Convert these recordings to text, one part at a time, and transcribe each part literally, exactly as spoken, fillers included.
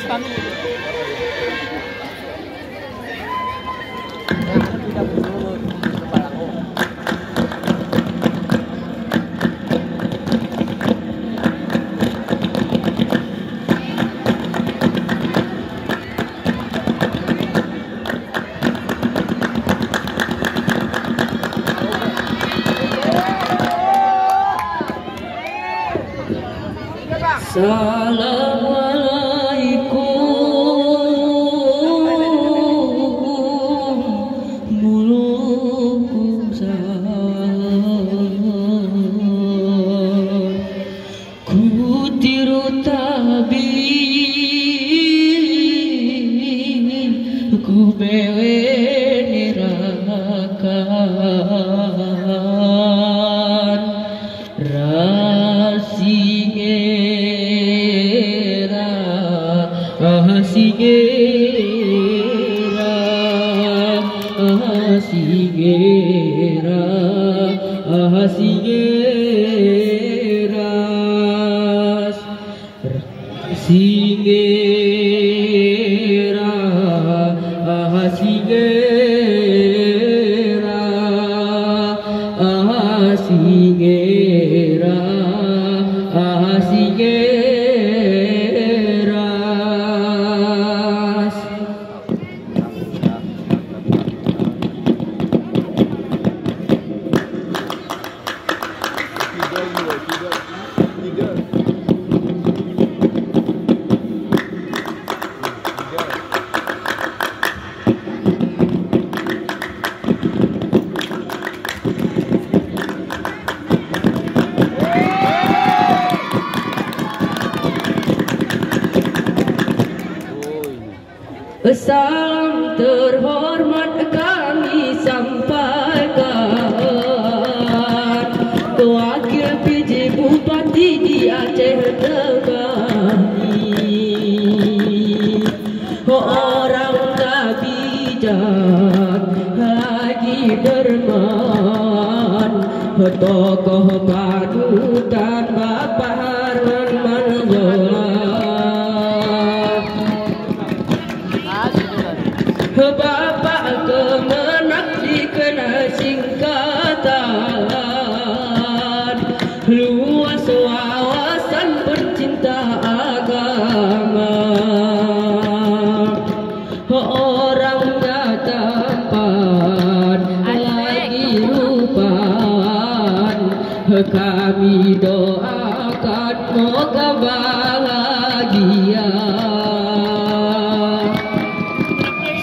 Assalamualaikum. Mulukun sa kutiru tabi ku meweni rakan. Rasingera, asingera, asingera, asingera. Singera, ah, singera, ah, singera, ah, singera. Salam terhormat kami sampaikan ke Wakil P J Bupati di Aceh Tengah ini. Orang bijak lagi derman, tokoh panutan Bapak Harman Manzola. Bapak kemenak dikenal singkatan, luas wawasan, pencinta agama. Orangnya tampan lagi rupan, kami doakan moga bahagia.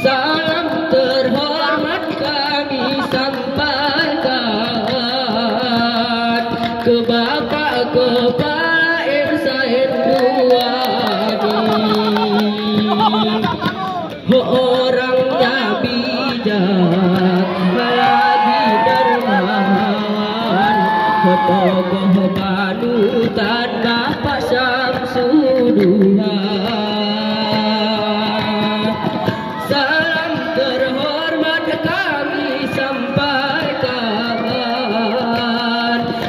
Salam terhormat kami sampaikan ke Bapak Kepala M S N dua ini. Orangnya bijak lagi dermawan, tokoh panutan Bapak Samsudduha. Salam terhormat kami sampaikan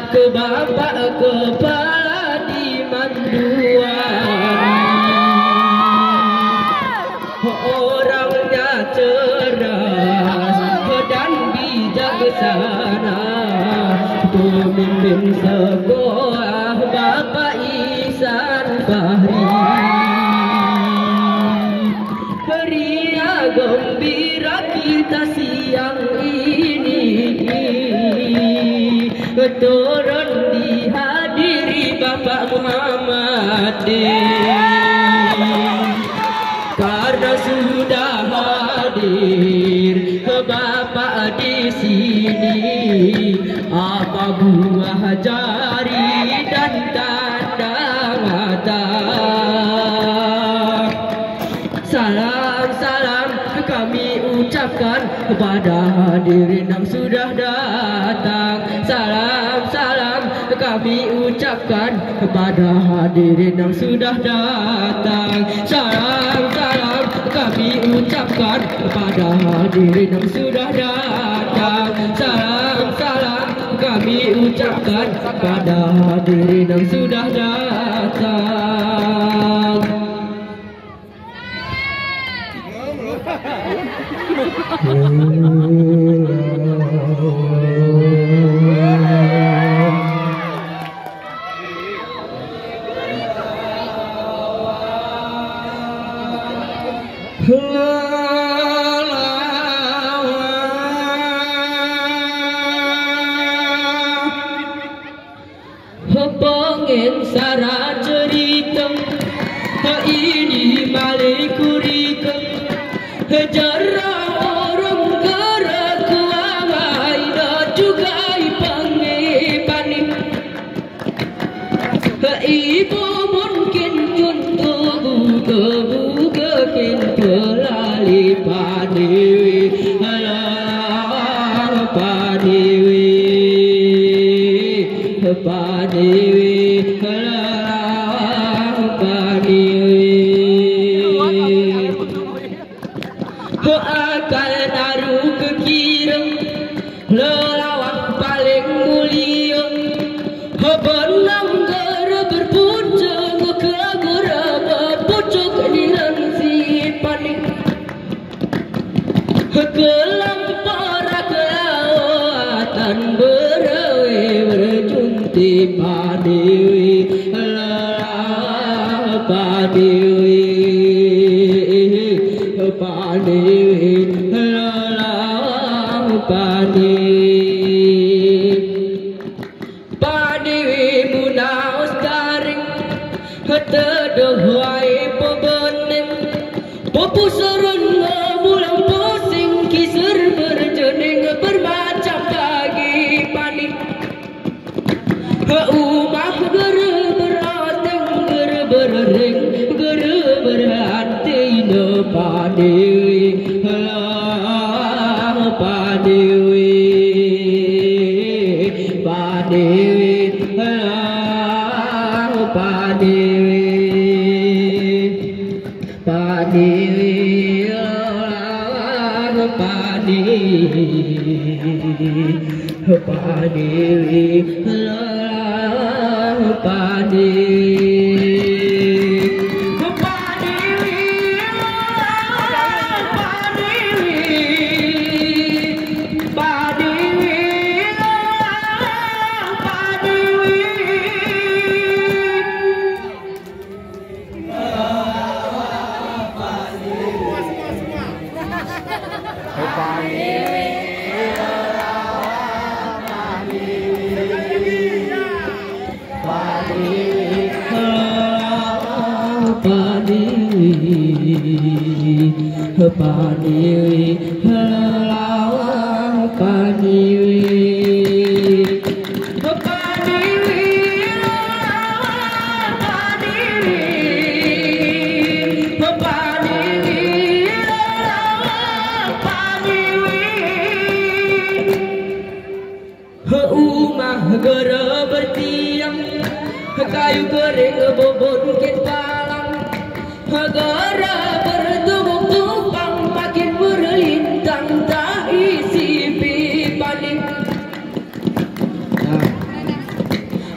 ke Bapak Kepala di Manduan. Orangnya cerdas dan bijaksana, pemimpin sekolah Bapak Ihsan Fahri. Ria gembira kita siang ini, turun dihadiri Bapak Muhammad Din. Karena sudah hadir Bapak di sini, apa buah jari dan tanda mata. Salam, salam kami ucapkan kepada hadirin yang sudah datang. Salam, salam kami ucapkan kepada hadirin yang sudah datang. Salam, salam kami ucapkan kepada hadirin yang sudah datang. Salam, salam kami ucapkan kepada hadirin yang sudah datang. Pangin sara cerita, ini mali kurika, jera orang gerak kuamai da juga i pangi pani. Ibu mungkin juntu buka-buka kin pelali paniwi, alah paniwi, paniwi, alah paniwi. Ho akal naru kekira, lelawah paling mulia. Ho benang gera berpunca, ke gera bepucuk nirang si pani. Ho kelam para kelawatan berawe berjunti paniwi, alah paniwi. Paniwi, alah paniwi. Paniwi munaus taring, tedoh wai pebening. Pepusaran ngemulang pusing, kisir berjening bermacam bagi pani. Umah gera berateng, gera berering, gera berhati, ne paniwi, alah paniwi, paniwi, alah paniwi. Paniwi, alah paniwi, paniwi, alah paniwi, paniwi, alah paniwi, paniwi, alah paniwi. Umah gera bertiang, kayu kering bobon kin palang. Gera bertumbuk tumpang, makin berlintang, tak isi pipani.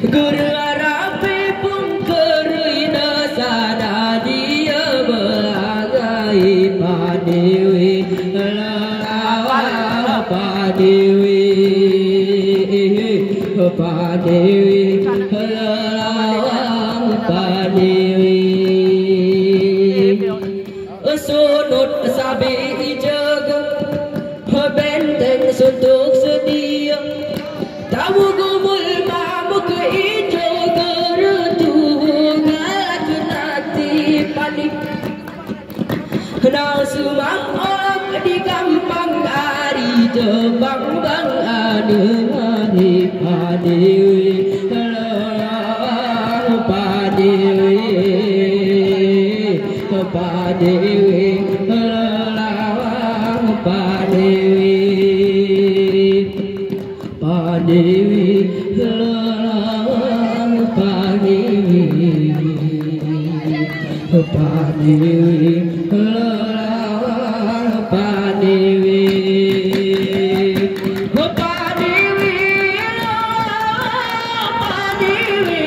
Gera rapi pungker ina sana dia belagai paniwi, lelawa paniwi, paniwi, lelawa paniwi. Sunut sabi ijaga, benteng suntuk sedia. Tamu gumul mamuk ijaga, retu galak nati pani. Nau sumang ok di gampang ari, jebang bang anu ari paniwi, paniwi. Paniwi, lelawa paniwi. Paniwi, lelawa paniwi. Paniwi, lelawa paniwi. Paniwi, lelawa paniwi.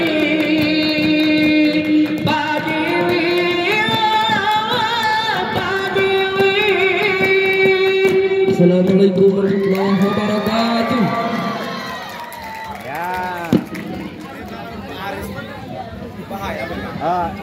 Paniwi, lelawa paniwi. Assalamualaikum warahmatullahi wabarakatuh. Ya. Ah,